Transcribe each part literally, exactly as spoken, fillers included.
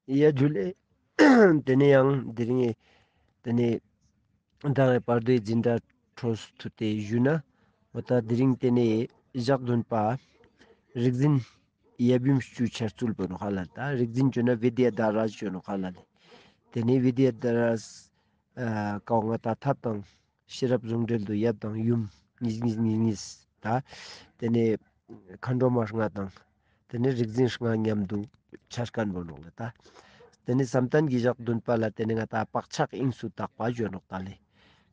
ཡ་ཇུ་ལེ། ཏེ་ནེ་ཡང་དེ་རིང་ཏེ་ནེ་ད་བར་དོའི་འཛིན་གྲྭ་འཕྲོ་མཐུད་དེ་ཞུ་ན། འོ་ད་དེ་རིང་ཏེ་ནེ་ཞག་བདུན་པ་རིག་འཛིན་ཡབ་ཡུམ་བཅུའི་འཆར་ཚུལ་པོ་ནོག་ཧ་ལ་ལེ། ད་རིག་འཛིན་ཅོ་ན་བི་དི་ཡ་དྷ་ར་ཅོ་ནོག་ཧ་ལ་ལེ། ཏེ་ནེ་བི་དི་ཡ་དྷ་ར་ཨ་ཀའོ་ང་ད་ཐབས་དང་ཤེས་རབ་ཟུང་འབྲེལ་དུ་ཡབ་དང་ཡུམ་གཉིས་གཉིས་གཉིས་གཉིས་ད། ཏེ་ནེ་མཁའ་འགྲོ་མ་ལྔ་དང་། ཏེ་ནེ་རིག་འཛིན་ལྔ་མཉམ་དུ་འཆར་ཁན་བོ་ནོག་ལེ་ད། ཏེ་ནེ་བསམ་གཏན་གྱི་ཞག་བདུན་པ་ལ་ཏེ་ནེ་ང་ད་བག་ཆགས་དབྱིངས་སུ་དག་པ་ཞུ་ནོག་ད་ལེ།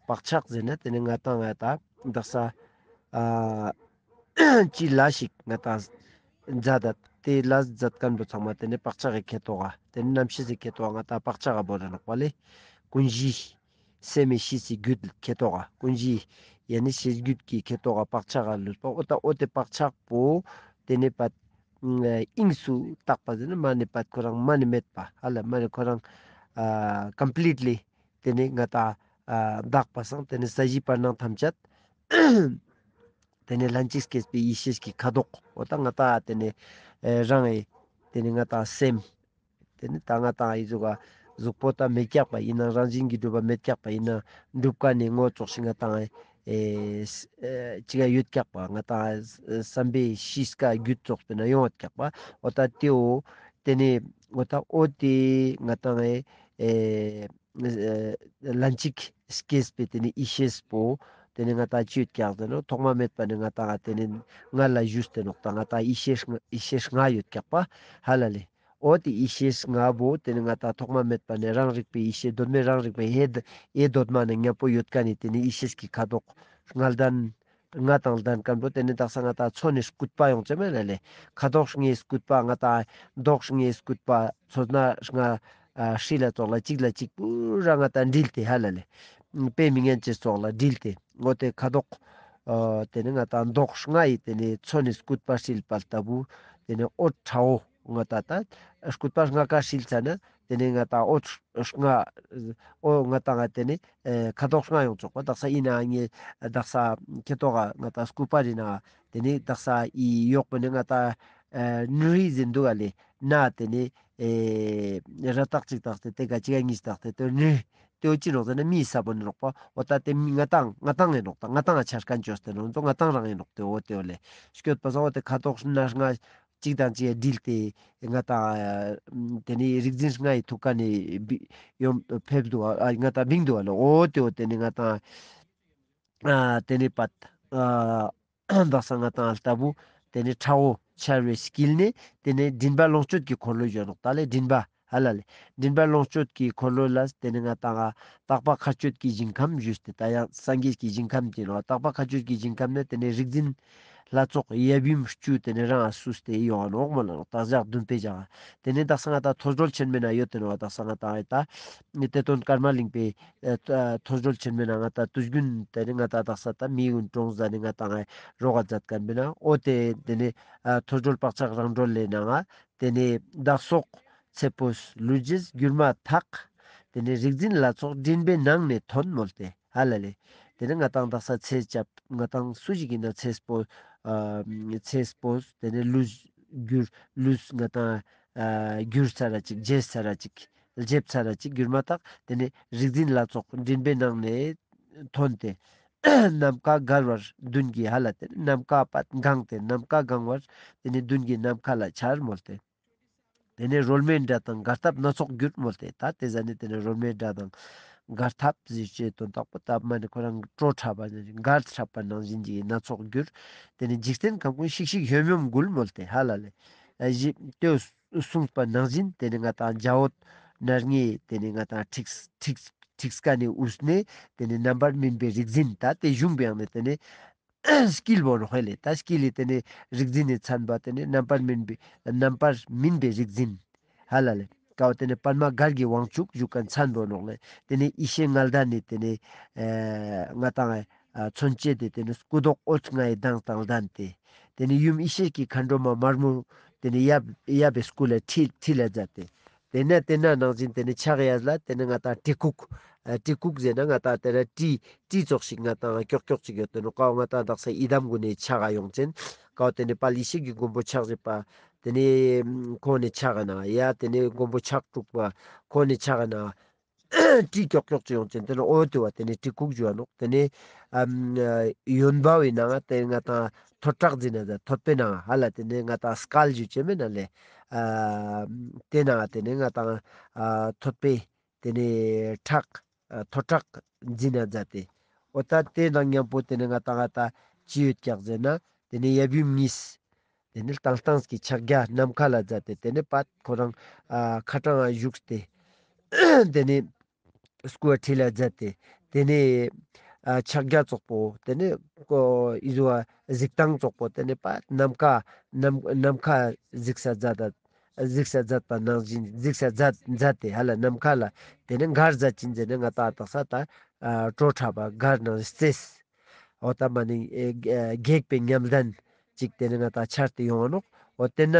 བག་ཆགས་ཟེར་ན་ཏེ་ནེ་ང་ད་ང་ད་དག་ས་ཨ་ཅི་ལ་ཞིག་ང་ད་མཛད་ད་ཏེ་ལ་མཛད་ཁན་བོ་ཚང་མ་ཏེ་ནེ་བག་ཆགས་སི་ཁེ་ཏོག་ག་ཏེ་ནེ་རྣམ་ཤེས་སི་ཁེ་ཏོག་ག་ང་ད་བག་ཆགས་ག་བོ་ར་ནོག་པ་ལེ། ཀུན་གཞི་སེམས་སི་གཤིས་སི་རྒྱུད་ཁེ་ཏོག་ག་ཀུན་གཞི་ཡ་ནི་ཤེས་རྒྱུད་ཀྱི་ཁེ་ཏོག་ག་བག་ཆགས་ག་ལུས་པ་འོ་ད་འོ་ཏེ་བག་ཆགས་པོ་ཏེ་ནེ་པད་དབྱིངས་སུ་དག་པ་ཟེར་ན་མ་ནེ་པད་ཁོ་རང་མ་ནེ་མེད་པ་ཧ་ལ་མ་ནེ་ཁོ་རང་ཨ་ཀམ་པི་ལིཊ་ལི་ཏེ་ནེ་ང་ད་ཨ་དག་པ་སང་ཏེ་ནེ་ས་གཞི་བར་སྣང་ཐམས་ཅད་ཏེ་ནེ་ལྷན་ཅིག་སྐྱེས་པའི་ཡེ་ཤེས་ཀྱི་ཁ་དོག་འོ་ད་ང་ད་ཏེ་ནེ་ཨེ་རང་ངི་ཏེ་ནེ་ང་ད་སེམས་ཏེ་ནེ་ད་ང་ད་ཨི་ཟུག་ག་གཟུགས་པོ་ད་མེད་ཀྱག་པ་ཨིན་ན་རང་བཞིན་གྱིས་གྲུབ་པ་མེད་ཀྱག་པ་ཨིན་ན་གྲུབ་ཀ་ནེ་ངོ་ཙོགས་ཤིག་ང་ད་ཨེ་ཨེ་ཅི་ག་ཡོད་ཀྱག་པ་ང་ད་བསམ་པའི་གཤིས་ཀ་རྒྱུད་ཙོགས་པོའི་ནང་ཡོང་བ་ཀྱག་པ་འོ་ད་ཏེའོ་ཏེ་ནེ་འོ་ད་འོ་ཏེ་ང་ད་ཨེ་ཨེ་ལྷན་ཅིག་སྐྱེས་པའི་ཏེ་ནེ་ཡེ་ཤེས་པོ་ཏེ་ནེ་ང་ད་ཅི་ཡོད་ཀྱག་ཟེར་ན་ཐོག་མ་མེད་པ་ནེ་ང་ད་ཏེ་ནེ་ང་ལ་ཞུས་ཏེ་ནོག་ད་ང་ད་ཡེ་ཤེས་ཡེ་ཤེས་ལྔ་ཡོད་ཀྱག་པ་ཧ་ལ་ལེ། འོ་ཏེ་ཡེ་ཤེས་ལྔ་བོ་ཏེ་ནེ་ང་ད་ཐོག་མ་མེད་པ་ནེ་རང་རིག་པའི་ཡེ་ཤེས་གདོད་མའི་རང་རིག་པའི་ཧེ་ཧེ་གདོད་མ་ནེ་ཉམ་པོ་ཡོད་ཀ་ནེ་ཏེ་ནེ་ཡེ་ཤེས་ཀྱི་ཁ་དོག་ལྔ་ལྡན་ལྔ་དང་ལྡན་ཁན་བོ་ཏེ་ནེ་དག་ས་ང་ད་མཚོན་ནེ་སྐུད་པ་ཡོང་ཅེས་མེད་ལ་ལེ། ཁ་དོག་ལྔའི་སྐུད་པ་ང་ད་མདོག་ལྔའི་སྐུད་པ་མཚོན་ན་ལྔ་ཨ་ཧྲིལ་ལ་ཙོགས་ལ་གཅིག་ལ་གཅིག་པུ་ར་ང་ད་འདྲིལ་ཏེ་ཧ་ལ་ལེ། དཔེ་མི་སྙན་ཅེས་ཙོགས་ལ་འདྲིལ་ཏེ་འོ་ཏེ་ཁ་དོག་ཨ་ཏེ་ནེ་ང་ད་མདོག་ལྔ་ཡི་ཏེ་ནེ་མཚོན་ནེ་སྐུད་པ་ཧྲིལ་པ་ལྟ་བུ་ཏེ་ནེ་འོད་ཁྲ་བོ་ང་ད་ད་སྐུད་པ་ལྔ་ཀ་ཧྲིལ་ཚར་ན་ཏེ་ནེ་ང་ད་འོད་ལྔ་འོ་ང་ད་ང་ཏེ་ནེ་ཨེ་ཁ་དོག་ལྔ་ཡོང་ཙོགས་པ་དག་ས་ཨིན་ན་ངའི་དག་ས་ཁེ་ཏོག་ག་ང་ད་སྐུད་པ་རི་ན་ཏེ་ནེ་དག་ས་ཨི་ཡོག་པོ་ནེ་ང་ད་ཨེ་ནུ་རི་ཟེར་དུག་ག་ལེ་ན་ཏེ་ནེ་ཨེ་ར་བཏགས་གཅིག་བཏགས་ཏེ་ཏེ་ག་གཅིག་ག་གཉིས་བཏགས་ཏེ་ཏེ་ནུ་ཏེ་བོ་ཅི་ནོག་ཟེར་ན་མི་ས་བོ་ནོག་པ་འོ་ད་ཏེ་མི་ང་ཏང་ང་ཏང་ཨིན་ནོག་ད་ང་ཏང་ང་ཆ་ཁན་ཅོས་ཏེ་ནོག་ང་ཏང་རང་ཨིན་ནོག་ཏེ་འོ་ཏེ་འོ་ལེ་སྐྱོད་པ་སང་འོ་ཏེ་ཁ་དོག་ལྔ་གཅིག་དང་གཅིག་འདྲིལ་ཏེ་ང་ཏང་ཨ་ཏེ་ནེ་རིག་འཛིན་ལྔ་ཡི་ཐུགས་ཀ་ནེ་བི་ཡོང་ཕེབས་དུག་ཨ་ང་ཏང་བིང་དུག་ཨ་ལོ། འོ་ཏེ་འོ་ཏེ་ནེ་ང་ཏང་ཨ་ཏེ་ནེ་པད་ཨ་དག་ས་ང་ཏང་ལྟ་བུ་ཏེ་ནེ་ཁྲ་བོ་འཆར་བའི་དཀྱིལ་ནེ་ཏེ་ནེ་མགྲིན་པ་ལོངས་སྤྱོད་ཀྱི་འཁོར་ལོ་ཞུ་ནོག་ད་ལེ་མགྲིན་པ་ཧ་ལ་ལེ། མགྲིན་པ་ལོངས་སྤྱོད་ཀྱི་འཁོར་ལོ་ལ་ཏེ་ནེ་ང་ཏང་ཨ་དག་པ་མཁའ་སྤྱོད་ཀྱི་ཞིང་ཁམས་ཞུས་ཏེ་ད་ཡང་སངས་རྒྱས་ཀྱི་ཞིང་ཁམས་ཏེ་ནོག་དག་པ་མཁའ་སྤྱོད་ཀྱི་ཞིང་ཁམས་ནེ་ཏེ་ནེ་རིག་འཛིན་ལྷ་ཚོགས་ཡབ་ཡུམ་བཅུ་ཏེ་ནེ་རང་ཨ་སུས་ཏེ་ཡོང་ང་ནོག་མོལ་ལ་ནོག་ད་ཞག་བདུན་པའི་ཞག་ཏེ་ནེ་དག་ས་ང་ཏང་ཐོས་གྲོལ་ཆེན་མོའི་ནང་ཡོད་ཏེ་ནོག་དག་ས་ང་ཏང་ཨེ་ད་གཏེར་སྟོན་ཀརྨ་གླིང་པའི་ཨེ་ད་ཐོས་གྲོལ་ཆེན་མོའི་ནང་ང་ཏང་དུས་རྒྱུན་ཏེ་ནེ་ང་ཏང་དག་ས་ད་མི་ཀུན་གྲོངས་ཟ་ནེ་ང་ཏང་ཨེ་རོགས་ཀ་མཛད་ཁན་པའི་ནང་འོ་ཏེ་ཏེ་ནེ་ཨ་ཐོས་གྲོལ་བག་ཆགས་རང་གྲོལ་ལེ་ནང་ང་ཏེ་ནེ་བདག་སོགས་ཚེ་འཕོས་ལུས་རྗེས་གྱུར་མ་ཐག་ཏེ་ནེ་རིག་འཛིན་ལྷ་ཚོགས་མགྲིན་པའི་ནང་ནས་ཐོན་མོལ་ཏེ་ཧ་ལ་ལེ། ཏེ་ནེ་ང་ཏང་དག་ས་ཚེ་སྐྱབས་ང་ཏང་སུ་ཞིག་ཨིན་ན་ཚེ་འཕོས་ཨ་ཚེ་འཕོས་ཏེ་ནེ་ལུས་གྱུར་ལུས་ང་ཏང་ཨ་གྱུར་ཚར་ར་ཅིག་རྗེས་ཚར་ར་ཅིག་རྗེས་ཚར་ར་ཅིག་གྱུར་མ་ཐག་ཏེ་ནེ་རིག་འཛིན་ལྷ་ཚོགས་མགྲིན་པའི་ནང་ནས་ཐོན་ཏེ་ནམ་མཁའ་གང་བར་མདུན་གྱི་ཧ་ལ་ཏེ་ནེ་ནམ་མཁའ་པད་གང་སྟེ་ནམ་མཁའ་གང་བར་ཏེ་ནེ་མདུན་གྱི་ནམ་མཁའ་ལ་འཆར་མོལ་ཏེ། ཏེ་ནེ་རོལ་མོའི་སྒྲ་དང་གར་ཐབས་སྣ་ཚོགས་གྱུར་མོལ་ཏེ། ད་ཏེ་ཟ་ནེ་ཏེ་ནེ་རོལ་མོའི་སྒྲ་དང་གར་ཐབས་ཟེར་ཅེས་དོན་དག་པོ་ད་མ་ནེ་ཁོ་རང་བྲོ་འཁྲབ་པ་ནེ་གར་འཁྲབ་པ་ནང་བཞིན་གྱི་སྣ་ཚོགས་གྱུར། ཏེ་ནེ་འཇིག་རྟེན་ཁམས་ཀུན་ཤིག་ཤིག་ཡོམ་ཡོམ་འགུལ་མོལ་ཏེ་ཧ་ལ་ལེ། ཨ་ཞི་ཏེ་གསུངས་པ་ནང་བཞིན་ཏེ་ནེ་ང་ཏང་འཇའ་འོད་སྣ་ལྔའི་ཏེ་ནེ་ང་ཏང་འཁྲིགས་འཁྲིགས་འཁྲིགས་ཀ་ནེ་དབུས་ནེ་ཏེ་ནེ་རྣམ་པར་སྨིན་པའི་རིག་འཛིན་ད་ཏེ་གཞུང་བའི་ནང་ནེ་ཏེ་ནེ་དཀྱིལ་བོ་ནོག་ཧེ་ལེ། ད་དཀྱིལ་ལི་ཏེ་ནེ་རིག་འཛིན་ནི་མཚན་པ་ཏེ་ནེ་རྣམ་པར་སྨིན་པའི་རྣམ་པར་སྨིན་པའི་རིག་འཛིན་ཧ་ལ་ལེ། ཀའོ་ཏེ་ནེ་པདྨ་གར་གྱི་དབང་ཕྱུག་ཞུ་ཁན་མཚན་པོ་ནོག་ལེ། ཏེ་ནེ་ཡེ་ཤེས་ལྔ་ལྡན་ནི་ཏེ་ནེ་ཨེ་ང་ཏང་ཨེ་མཚོན་བྱེད་དེ་ཏེ་ནེ་སྐུ་མདོག་འོད་ལྔའི་མདངས་དང་ལྡན་ཏེ། ཏེ་ནེ་ཡུམ་ཡེ་ཤེས་ཀྱི་མཁའ་འགྲོ་མ་དམར་མོ་ཏེ་ནེ་ཡབ་ཡབ་བི་སྐུ་ལ་ཁྲིད་ཁྲིད་ལ་མཛད་དེ། ཏེ་ནེ་ཏེ་ན་ནང་བཞིན་ཏེ་ནེ་ཕྱག་གཡས་ལ་ཏེ་ནེ་ང་ཏང་གྲི་གུག་ཨ་གྲི་གུག་ཟེར་ན་ང་ཏང་ཏེ་ར་གྲི་གྲི་ཙོགས་ཤིག་ང་ཏང་ཀྱོག་ཀྱོག་ཅིག་ཡོད་དེ་ནོག་ཀའོ་ང་ཏང་དག་ས་ཡི་དམ་གུན་ནི་ཕྱག་ག་ཡོང་ཅན་ཀའོ་ཏེ་ནེ་དཔལ་ཡེ་ཤེས་ཀྱི་མགོན་པོ་ཕྱག་བཞི་པ་ ཏེ་ནེ་ཁོང་ནི་ཕྱག་གི་ནང་ཡ་ཏེ་ནེ་མགོན་པོ་ཕྱག་དྲུག་པ་ཁོང་ནི་ཕྱག་གི་ནང་གྲི་ཀྱོག་ཀྱོག་ཅིག་ཡོང་ཅན་ཏེ་ནེ་འོ་ཏེ་བོ་ཏེ་ནེ་གྲི་གུག་ཞུ་བ་ནོག། ཏེ་ནེ་ཨམ་གཡོན་པ་བོའི་ནང་ཏེ་ང་ཏང་ཐོད་ཁྲག་འཛིན་ན་ཛད། ཐོད་པའི་ནང་ཧ་ལ་ཏེ་ནེ་ང་ཏང་སྐལ་ཞུ་ཅེས་མེད་ན་ལེ། ཨ་ཏེ་ནང་ཏེ་ནེ་ང་ཏང་ཨ་ཐོད་པའི་ཏེ་ནེ་ཁྲག་ཨ་ཐོད་ཁྲག་འཛིན་ན་ཛད་དེ། འོ་ད་ཏེ་ནང་ཉམ་པོ་ཏེ་ནེ་ང་ཏང་ང་ཏང་ཅི་ཡོད་ཀྱག་ཟེར་ན་ཏེ་ནེ་ཡབ་ཡུམ་གཉིས། ཏེ་ནེ་ཏང་ཏང་གི་ཕྱག་རྒྱ་ནམ་མཁའ་ལ་ཛད་དེ་ཏེ་ནེ་པད་ཁོ་རང་ཨ་ཁ་ཏང་ང་ཞུགས་ཏེ་ཏེ་ནེ་སྐུ་ཨ་ཁྲི་ལ་ཛད་དེ་ཏེ་ནེ་ཨ་ཕྱག་རྒྱ་ཙོགས་པོ་ཏེ་ནེ་ཀོ་ཨི་ཟུ་བ་གཟིགས་སྟངས་ཙོགས་པོ་ཏེ་ནེ་པད་ནམ་མཁའ་ནམ་ནམ་མཁའ་གཟིགས་ས་ཛད་ད་གཟིགས་ས་ཛད་པ་ནང་བཞིན་གཟིགས་ས་ཛད་ཛད་དེ་ཧ་ལ་ནམ་མཁའ་ལ་ཏེ་ནེ་མགར་ཛད་ཅིན་ཟེར་ནེ་ང་ཏང་དག་ས་ད་ཨ་བྲོ་འཁྲབ་པ་མགར་ནང་རྩེས། འོ་ད་མ་ནེ་ཨེ་གེགས་པའི་ཉམས་ལྡན་ཅིག་ཏེ་ནེ་ང་ཏང་འཆར་ཏེ་ཡོང་ང་ནོག། འོ་ཏེ་ན་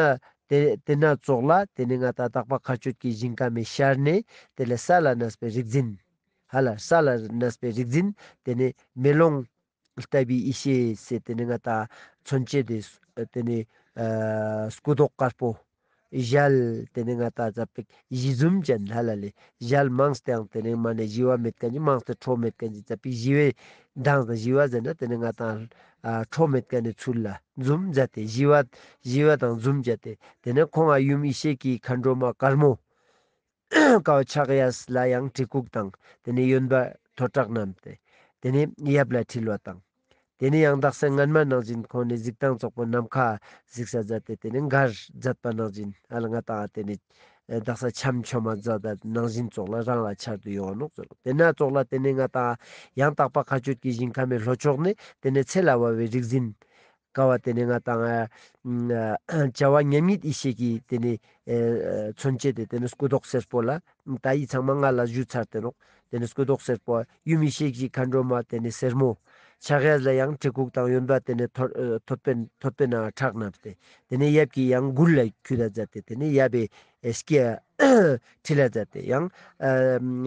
ཏེ་ཏེ་ན་ཙོགས་ལ་ཏེ་ནེ་ང་ཏང་དག་པ་མཁའ་སྤྱོད་ཀྱི་ཞིང་ཁམས་མེ་ཤར་ནེ་ཏེ་ལ་ས་ལ་གནས་པའི་རིག་འཛིན། ཧ་ལ་ས་ལ་གནས་པའི་རིག་འཛིན་ཏེ་ནེ་མེ་ལོང་ལྟ་བུའི་ཡེ་ཤེས་ཟེར་ཏེ་ནེ་ང་ཏང་མཚོན་བྱེད་དེ་ཏེ་ནེ་ཨ་སྐུ་མདོག་དཀར་པོ། ཞལ་ཏེ་ནེ་ང་ཏང་ཙ་པིག་ཞི་འཛུམ་ཅན་ཧ་ལ་ལེ། ཞལ་མངས་ཏེའང་ཏེ་ནེ་མ་ནེ་ཞི་བ་མེད་ཁན་ཅིག་མངས་ཏེ་ཁྲོ་མེད་ཁན་ཅིག་ཙ་པིག་ཞི་བའི་མདངས་དང་ཞི་བ་ཟེར་ན་ཏེ་ནེ་ང་ཏང་ཨ་ཁྲོ་མེད་ཁན་ནི་ཚུལ་ལ་འཛུམ་མཛད་དེ་ཞི་བ་ཞི་བ་དང་འཛུམ་མཛད་དེ་ཏེ་ནེ་ཁོང་ང་ཡུམ་ཡེ་ཤེས་ཀྱི་མཁའ་འགྲོ་མ་དཀར་མོ། ཀའོ་ཕྱག་གཡས་ལ་ཡང་གྲི་གུག་དང་ཏེ་ནེ་གཡོན་པ་ཐོད་ཁྲག་བསྣམས་ཏེ་ཏེ་ནེ་ཡབ་ལ་འཁྲིལ་བ་དང་། ཏེ་ནེ་ཡང་དག་ས་སྔན་མ་ནང་བཞིན་ཁོང་ནི་གཟིགས་སྟངས་ཙོགས་པོ་ནམ་མཁའ་གཟིགས་ས་མཛད་དེ་ཏེ་ནེ་མགར་མཛད་པ་ནང་བཞིན་ཨ་ལ་ང་ཏང་ཏེ་ནེ་ཨ་དག་ས་འཆམ་ཆོམ་མ་མཛད་ད་ནང་བཞིན་ཙོགས་ལ་རང་ལ་འཆར་དུ་ཡོང་ང་ནོག་ཟེར། ཏེ་ན་ཙོགས་ལ་ཏེ་ནེ་ང་ཏང་ཡང་དག་པ་མཁའ་སྤྱོད་ཀྱི་ཞིང་ཁམས་མེ་ལྷོ་ཕྱོགས་ནེ་ཏེ་ནེ་ཚེ་ལ་བབ་པའི་རིག་འཛིན། ཀ་བོ་ཏེ་ནེ་ང་ཏང་ཨ་བྱ་བ་མཉམ་ཉིད་ཡེ་ཤེས་ཀྱི་ཏེ་ནེ་ཨ་མཚོན་བྱེད་དེ་ཏེ་ནེ་སྐུ་མདོག་སེར་པོ་ལ་ད་ཡི་ཚང་མ་ང་ལ་ཞུ་ཚར་ཏེ་ནོག། ཏེ་ནེ་སྐུ་མདོག་སེར་པོ་ཡུམ་ཡེ་ཤེས་ཀྱི་མཁའ་འགྲོ་མ་ཏེ་ནེ་སེར་མོ། ཕྱག་གཡས་ལ་ཡང་གྲི་གུག་དང་གཡོན་པ་ཏེ་ནེ་ཐོད་ཨ་ཐོད་པའི་ཐོད་པའི་ནང་ཁྲག་བསྣམས་ཏེ་ཏེ་ནེ་ཡབ་ཀྱི་ཡང་མགུལ་ལ་འཁྱུད་ད་མཛད་དེ་ཏེ་ནེ་ཡབ་བི་ཨེ་སྐེ་ཨ་ཁྲིད་ལ་མཛད་དེ་ཡང་ཨ་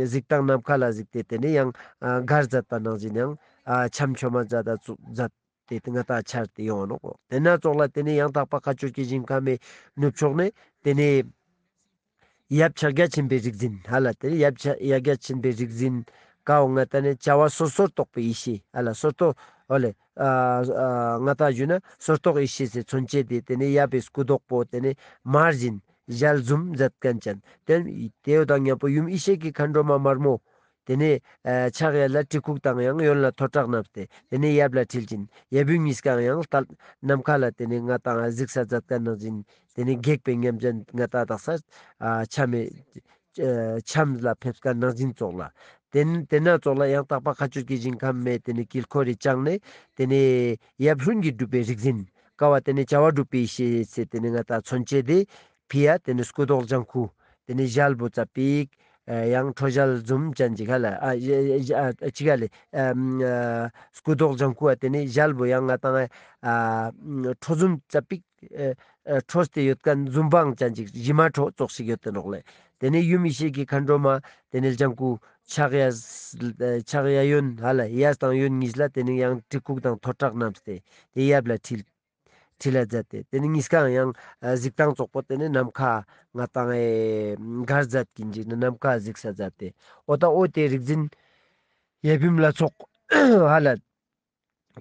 གཟིགས་སྟངས་ནམ་མཁའ་ལ་གཟིགས་ཏེ་ཏེ་ནེ་ཡང་ཨ་མགར་མཛད་པ་ནང་བཞིན་ཡང་ཨ་འཆམ་ཆོམ་མ་མཛད་ད་མཛད། ཏེ་ཏེ་ང་ཏང་འཆར་ཏེ་ཡོང་ང་ནོག། ཏེ་ན་ཙོགས་ལ་ཏེ་ནེ་ཡང་དག་པ་མཁའ་སྤྱོད་ཀྱི་ཞིང་ཁམས་མེ་ནུབ་ཕྱོགས་ནེ་ཏེ་ནེ་ཡབ་ཕྱག་རྒྱ་ཆེན་པོའི་རིག་འཛིན་ཧ་ལ་ཏེ་ནེ་ཡབ་ཕྱག་ཕྱག་རྒྱ་ཆེན་པོའི་རིག་འཛིན་ཀ་བོ་ང་ཏང་ནི་བྱ་བ་སོ་སོར་རྟོག་པའི་ཡེ་ཤེས་ཧ་ལ་སོར་རྟོག་ཨོ་ལེ་ཨ་ཨ་ང་ཏང་ཞུ་ན་སོར་རྟོག་ཡེ་ཤེས་སི་མཚོན་བྱེད་དེ་ཏེ་ནེ་ཡབ་བི་སྐུ་མདོག་པོ་ཏེ་ནེ་དམར་ཞིང་ཞལ་འཛུམ་མཛད་ཁན་ཅན་ཏེ་ཏེ་བོ་དང་མཉམ་པོ་ཡུམ་ཡེ་ཤེས་ཀྱི་མཁའ་འགྲོ་མ་དམར་མོ། ཏེ་ནེ་ཨ་ཕྱག་གཡས་ལ་གྲི་གུག་དང་ཡང་གཡོན་ལ་ཐོད་ཁྲག་བསྣམས་ཏེ་ཏེ་ནེ་ཡབ་ལ་འཁྲིལ་ཅིང་ཡབ་བི་གཉིས་ཀའང་ཡང་ལྟ་ནམ་མཁའ་ལ་ཏེ་ནེ་ང་ཏང་གཟིགས་ས་མཛད་ཁན་ནང་བཞིན་ཏེ་ནེ་གེགས་པའི་ཉམས་ཅན་ང་ཏང་དག་ས་ཨ་འཆམ་མེ་ཨ་འཆམ་ལ་ཕེབས་ཁན་ནང་བཞིན་ཙོགས་ལ་ཏེ་ནེ་ཏེ་ན་ཙོགས་ལ་ཡང་དག་པ་མཁའ་སྤྱོད་ཀྱི་ཞིང་ཁམས་མེ་ཏེ་ནེ་དཀྱིལ་འཁོར་རི་བཅངས་ནེ་ཏེ་ནེ་ཡབ་ལྷུན་གྱིས་གྲུབ་པའི་རིག་འཛིན་ཀ་བོ་ཏེ་ནེ་བྱ་བ་གྲུབ་པའི་ཡེ་ཤེས་ཟེར་ཏེ་ནེ་ང་ཏང་མཚོན་བྱེད་དེ། ཕི་ཡ་ཏེ་ནེ་སྐུ་མདོག་ལྗང་ཁུ། ཏེ་ནེ་ཞལ་བོ་ཙ་པིག་ཨ་ཡང་ཁྲོ་ཞལ་འཛུམ་ཅན་ཅིག་ཧ་ལ་ཨ་ཨ་ཨ་ཅིག་ཧ་ལེ་ཨ་ཨ་སྐུ་མདོག་ལྗང་ཁུ་ཨ་ཏེ་ནེ་ཞལ་བོ་ཡང་ང་ཏང་ཨ་ཁྲོ་འཛུམ་ཙ་པིག་ཨ་ཨ་ཁྲོས་ཏེ་ཡོད་ཁན་འཛུམ་མདངས་ཅན་ཅིག་ཞི་མ་ཁྲོ་ཙོགས་ཤིག་ཡོད་དེ་ནོག་ལེ། ཏེ་ནེ་ཡུམ་ཡེ་ཤེས་ཀྱི་མཁའ་འགྲོ་མ་ཏེ་ནེ་ལྗང་ཁུ་ཕྱག་གཡས་ཕྱག་གཡས་གཡོན་ཧ་ལ་གཡས་དང་གཡོན་གཉིས་ལ་ཏེ་ནེ་ཡང་གྲི་གུག་དང་ཐོད་ཁྲག་བསྣམས་ཏེ་ཏེ་ཡབ་ལ་འཁྲིལ། ཁྲིད་ལ་མཛད་དེ། ཏེ་ནེ་གཉིས་ཀའང་ཡང་ཨ་གཟིགས་སྟངས་ཙོགས་པོ་ཏེ་ནེ་ནམ་མཁའ་ང་ཏང་ཨེ་མགར་མཛད་ཀྱིན་ཅིག་ནི་ནམ་མཁའ་གཟིགས་ས་མཛད་དེ། འོ་ད་འོ་ཏེ་རིག་འཛིན་ཡབ་ཡུམ་ལྷ་ཚོགས་ཧ་ལ་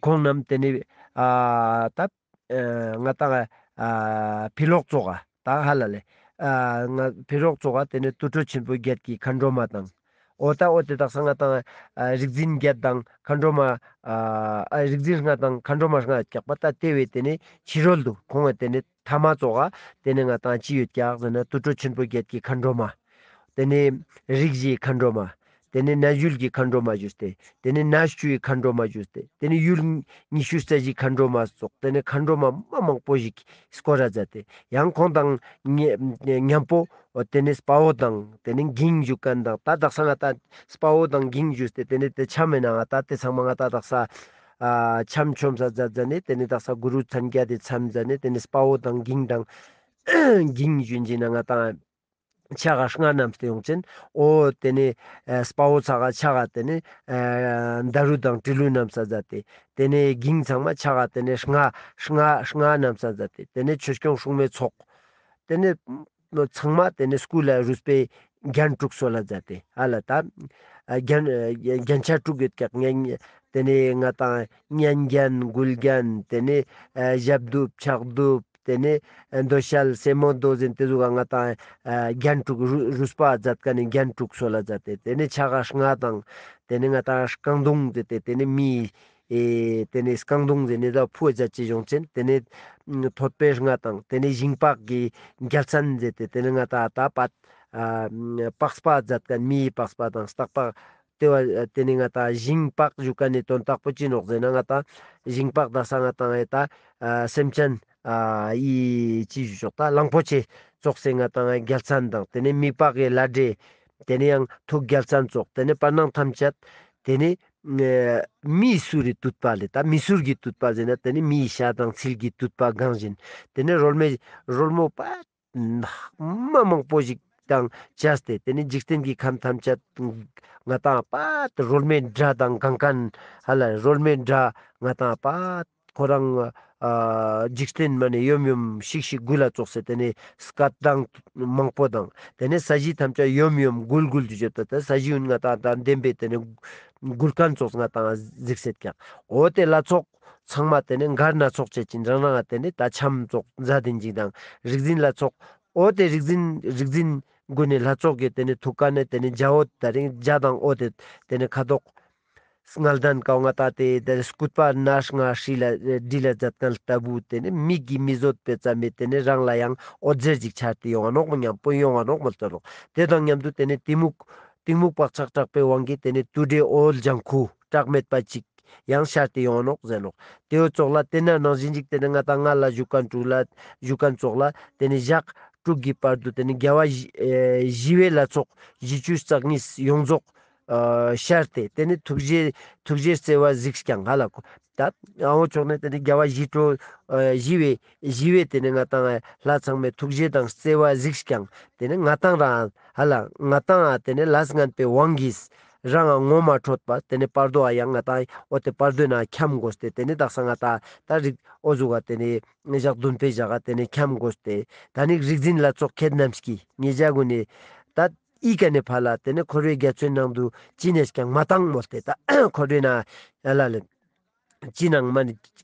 ཁོང་རྣམས་ཏེ་ནེ་ཨ་ད་ཨ་ང་ཏང་ཨ་ཕི་ལོག་ཙོགས་ཨ་ད་ཧ་ལ་ལེ་ཨ་ང་ཕི་ལོག་ཙོགས་ཨ་ཏེ་ནེ་དུར་ཁྲོད་ཆེན་པོ་བརྒྱད་ཀྱི་མཁའ་འགྲོ་མ་དང་། འོ་ད་འོ་ཏེ་དག་ས་ང་ཏང་ཨ་རིག་འཛིན་བརྒྱད་དང་མཁའ་འགྲོ་མ་ཨ་ཨ་རིག་འཛིན་ལྔ་དང་མཁའ་འགྲོ་མ་ལྔ་ཡོད་ཀྱག་པ་ད་ཏེ་བོའི་ཏེ་ནེ་ཕྱི་རོལ་དུ་ཁོང་ངི་ཏེ་ནེ་ཐ་མ་ཙོགས་ཨ་ཏེ་ནེ་ང་ཏང་ཅི་ཡོད་ཀྱག་ཟེར་ན་དུར་ཁྲོད་ཆེན་པོ་བརྒྱད་ཀྱི་མཁའ་འགྲོ་མ། ཏེ་ནེ་རིགས་བཞིའི་མཁའ་འགྲོ་མ། ཏེ་ནེ་གནས་ཡུལ་གྱི་མཁའ་འགྲོ་མ་ཞུས་ཏེ། ཏེ་ནེ་གནས་བཅུའི་མཁའ་འགྲོ་མ་ཞུས་ཏེ། ཏེ་ནེ་ཡུལ་ཉི་ཤུ་རྩ་བཞིའི་མཁའ་འགྲོ་མ་སོགས་ཏེ་ནེ་མཁའ་འགྲོ་མ་མ་མང་པོ་ཞིག་སྐོར་ར་མཛད་དེ། ཡང་ཁོང་དང་ཉེ་མཉམ་པོ་འོ་ཏེ་ནེ་དཔའ་བོ་དང་ཏེ་ནེ་གིང་ཞུ་ཁན་དང་ད་དག་ས་ང་ཏང་དཔའ་བོ་དང་གིང་ཞུས་ཏེ་ཏེ་ནེ་ཏེ་འཆམ་མེ་ནང་ང་ད་ཏེ་ཚང་མ་ང་ཏང་དག་ས་ཨ་འཆམ་ཆོམ་ས་མཛད་མཛད་ནེ་ཏེ་ནེ་དག་ས་གུ་རུ་མཚན་བརྒྱད་དེ་མཚམས་མཛད་ནེ་ཏེ་ནེ་དཔའ་བོ་དང་གིང་དང་གིང་ཞུ་ཅིག་ན་ང་ཏང་ཕྱག་ག་རྔ་བསྣམས་ཏེ་ཡོང་ཅན། འོ་ཏེ་ནེ་ཨ་དཔའ་བོ་ཚང་མ་ཕྱག་ག་ཏེ་ནེ་ཨ་དར་རུ་དང་ཏྲི་ལུ་བསྣམས་ས་མཛད་དེ། ཏེ་ནེ་གིང་ཚང་མ་ཕྱག་ག་ཏེ་ནེ་རྔ་རྔ་རྔ་བསྣམས་ས་མཛད་དེ། ཏེ་ནེ་ཆོས་སྐྱོང་སྲུང་མའི་ཚོགས། ཏེ་ནེ་ཚང་མ་ཏེ་ནེ་སྐུ་ལ་རུས་པའི་རྒྱན་དྲུག་གསོལ་ལ་མཛད་དེ་ཧ་ལ་ད་རྒྱན་རྒྱན་ཆ་དྲུག་ཡོད་ཀྱག་ཏེ་ནེ་ང་ཏང་སྙན་རྒྱན་མགུལ་རྒྱན་ཏེ་ནེ་ཞབས་གདུབ་ཕྱག་གདུབ་ཏེ་ནེ་འདོད་ཞལ་སེ་མོ་དོ་ཟེར་ཏེ་ཟུག་ག་ང་ཏང་རྒྱན་དྲུག་རུས་པ་མཛད་ཁན་ནི་རྒྱན་དྲུག་གསོལ་ལ་མཛད་དེ་ཏེ་ནེ་ཕྱག་ག་རྔ་དང་ཏེ་ནེ་ང་ཏང་རྐང་དུང་ཟེར་ཏེ་ཏེ་ནེ་མི་ཨེ་ཏེ་ནེ་རྐང་དུང་ཟེར་ནེ་ད་ཕུ་བ་མཛད་ཅེས་ཡོང་ཅན་ཏེ་ནེ་ཐོད་པའི་རྔ་དང་ཏེ་ནེ་ཞིང་ལྤགས་ཀྱི་རྒྱལ་མཚན་ཟེར་ཏེ་ཏེ་ནེ་ང་ཏང་ད་པད་པགས་པ་མཛད་ཁན་མིའི་པགས་པ་དང་སྟག་པ་ཏེ་བ་ཏེ་ནེ་ང་ཏང་ཞིང་ལྤགས་ཞུ་ཁན་ནི་དོན་དག་པོ་ཅི་ནོག་ཟེར་ན་ང་ཏང་ཞིང་ལྤགས་དག་ས་ང་ཏང་ཨེ་ད་སེམས་ཅན་ཨི་ཅི་ཞུ་ཆོག་ད་གླང་པོ་ཆེ་ཙོགས་སེ་ང་ཏང་རྒྱལ་མཚན་དང་ཏེ་ནེ་མི་ལྤགས་ཀྱི་ལྷ་འདྲེ་ཏེ་ནེ་ཡང་ཐུགས་རྒྱལ་མཚན་ཙོགས་ཏེ་ནེ་བར་སྣང་ཐམས་ཅད་ཏེ་ནེ་མིའི་གསུར་རི་དུད་པ་ལེ་ད་མི་གསུར་གྱི་དུད་པ་ཟེར་ན་ཏེ་ནེ་མིའི་ཤ་དང་ཚིལ་གྱི་དུད་པ་གང་བཞིན་ཏེ་ནེ་རོལ་མོའི་རོལ་མོ་པ་མ་མང་པོ་ཞིག་དང་བཅས་ཏེ་ཏེ་ནེ་འཇིག་རྟེན་གྱི་ཁམས་ཐམས་ཅད་ང་ཏང་པད་རོལ་མོའི་སྒྲ་དང་གང་ཁན་ཧ་ལ་རོལ་མོའི་སྒྲ་ང་ཏང་པད་ཁོ་རང་ཨ་འཇིག་རྟེན་མ་ནེ་ཡོམ་ཡོམ་ཤིག་ཤིག་འགུལ་ལ་ཙོགས་སེ་ཏེ་ནེ་སྐད་གདངས་མང་པོ་དང་ཏེ་ནེ་ས་གཞི་ཐམས་ཅད་ཡོམ་ཡོམ་འགུལ་འགུལ་དུ་བརྗོད་པ་ད་ས་གཞི་ཡུན་ང་ཏང་དང་ལྡན་པའི་ཏེ་ནེ་འགུལ་ཁན་ཙོགས་ང་ཏང་གཟིགས་སེད་ཀྱག་འོ་ཏེ་ལྷ་ཚོགས་ཚང་མ་ཏེ་ནེ་འགར་སྣ་ཚོགས་བྱེད་ཅིང་རང་རང་ཏེ་ནེ་ད་འཆམ་ཙོགས་མཛད་དེ་ཅིག་དང་རིག་འཛིན་ལྷ་ཚོགས་འོ་ཏེ་རིག་འཛིན་རིག་འཛིན་གུན་ནི་ལྷ་ཚོགས་ཀྱི་ཏེ་ནེ་ཐུགས་ཀ་ནེ་ཏེ་ནེ་འཇའ་འོད་ད་རིང་འཇའ་དང་འོད་དེ་ཏེ་ནེ་ཁ་དོག་ལྔ་ལྡན་ཀའོ་ང་ཏང་ཏེ་ཏེ་སྐུད་པ་སྣ་ལྔ་སྲིད་ལ་སྲིད་ལ་མཛད་ཁན་ལྟ་བུ་ཏེ་ནེ་མིག་གི་མི་བཟོད་པའི་ཙམ་མེ་ཏེ་ནེ་རང་ལ་ཡང་འོད་ཟེར་ཅིག་འཆར་ཏེ་ཡོང་ང་ནོག་མོ་ཉམ་པོ་ཡོང་ང་ནོག་མོ་ལྟ་ནོག་ཏེ་དང་མཉམ་དུ་ཏེ་ནེ་གཏི་མུག་གཏི་མུག་བག་ཆགས་དྲག་པོའི་དབང་གིས་ཏེ་ནེ་དུད་འགྲོའི་འོད་ལྗང་ཁུ་བཀྲག་མེད་པ་ཅིག་ཡང་ཤར་ཏེ་ཡོང་ནོག་ཟེར་ནོག། ཏེའོ་ཙོགས་ལ་ཏེ་ན་ནང་བཞིན་ཅིག་ཏེ་ནེ་ང་ཏང་ང་ལ་ཞུ་ཁན་དྲུག་ལ་ཞུ་ཁན་ཙོགས་ལ་ཏེ་ནེ་ཞག་དྲུག་གི་བར་དུ་ཏེ་ནེ་རྒྱལ་བ་ཞི་ཨེ་ཞི་བའི་ལྷ་ཚོགས་བཞི་བཅུ་རྩ་གཉིས་ཡོངས་རྫོགས་ཨ་ཤར་ཏེ་ཏེ་ནེ་ཐུགས་རྗེ་ཐུགས་རྗེ་བརྩེ་བ་གཟིགས་ཀྱང་ཧ་ལ་ཁོ་ད་ཨ་བོ་ཕྱོགས་ནེ་ཏེ་ནེ་རྒྱལ་བ་ཞི་ཁྲོ་ཨ་ཞི་བའི་ཞི་བའི་ཏེ་ནེ་ང་ཏང་ལྷ་ཚང་མའི་ཐུགས་རྗེ་དང་བརྩེ་བ་གཟིགས་ཀྱང་ཏེ་ནེ་ང་ཏང་རང་ཧ་ལ་ང་ཏང་ཨ་ཏེ་ནེ་ལས་ངན་པའི་དབང་གིས་རང་ངོ་མ་འཕྲོད་པ་ཏེ་ནེ་བར་དོ་ཨ་ཡང་ང་ཏང་འོ་ཏེ་བར་དོའི་ནང་འཁྱམས་དགོས་ཏེ་ཏེ་ནེ་དག་ས་ང་ཏང་ད་རིག་འོ་ཟུག་ག་ཏེ་ནེ་ཞག་བདུན་པའི་ཞག་ག་ཏེ་ནེ་འཁྱམས་དགོས་ཏེ་ད་ནི་རིག་འཛིན་ལྷ་ཚོགས་ཁྱེད་རྣམས་ཀྱིས་ཉེ་ཞ་གུན་ནི་ད་ཨི་ཀ་ནེ་ཕ་ལ་ཏེ་ནེ་འཁོར་བའི་རྒྱ་མཚོའི་ནང་དུ་ཅི་ནེ་ཀྱང་མ་བཏང་མོལ་ཏེ་ད་འཁོར་བའི་ནང་ཨ་ལ་ལེ། ཅི་ནང་མ་ནི་